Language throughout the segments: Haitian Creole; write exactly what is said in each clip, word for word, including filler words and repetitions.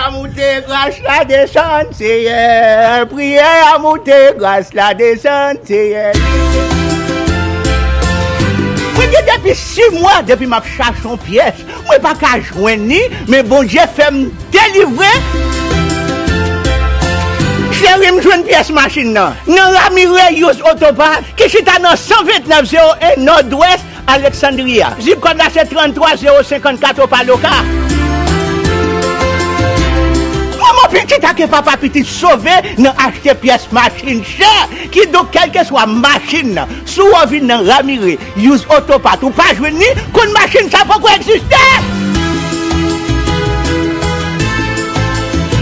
A moute, gras la desann, Seyè. Priyè a moute, gras la desann, Seyè. Mwen gen depi sis mwa depi m ap chache yon pyès. Mwen pa ka jwenn li, men Bondye fè m delivre. Cheri, m jwenn pyès machin nan nan Ramire Used Auto Parts, ki chita nan san vennèf zewo en Nòdwès Alexandria. Zip kòd la se tranntwa zewo senkannkat Opa-locka. Manman pitit ak papa pitit sove nan achte pyès machin chè. Kidonk, kèlkeswa machin nan, si w vin nan Ramire Used Auto Parts, ou pa jwenn li, konn machin sa poko egziste.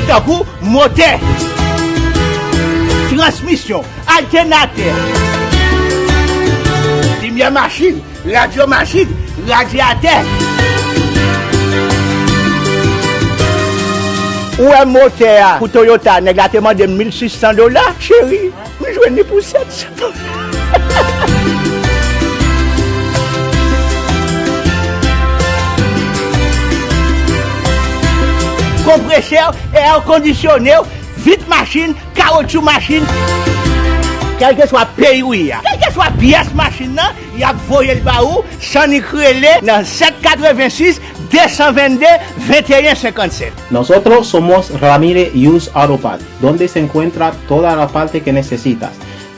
Tankou motè, transmisyon, altènatè, limyè machin, radyo machin, radyatè. Ou wè motè a pou Toyota, nèg la te mande m mil sis san dola, cheri. M jwenn li pou sèt san dola. Konpresè, air conditionné, vit machin, kawotchou machin. Kèlkeswa peyi w ye a, kèlkeswa pyès machin nan, y ap voye l ba ou, san nik rele nan sèt katrevensis, de san vennde, venteyen senkannsèt. Nosotros somos Ramire Used Auto Parts, donde se encuentra toda la parte que necesitas.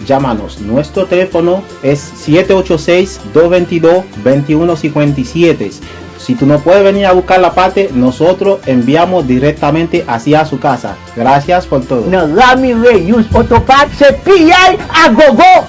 Llámanos. Nuestro teléfono es siete ocho seis, dos veintidós, veintiuno cincuenta y siete. Si tú no puedes venir a buscar la parte, nosotros enviamos directamente hacia su casa. Gracias por todo. Nan Ramire Used Auto Parts, se piyay a gogo.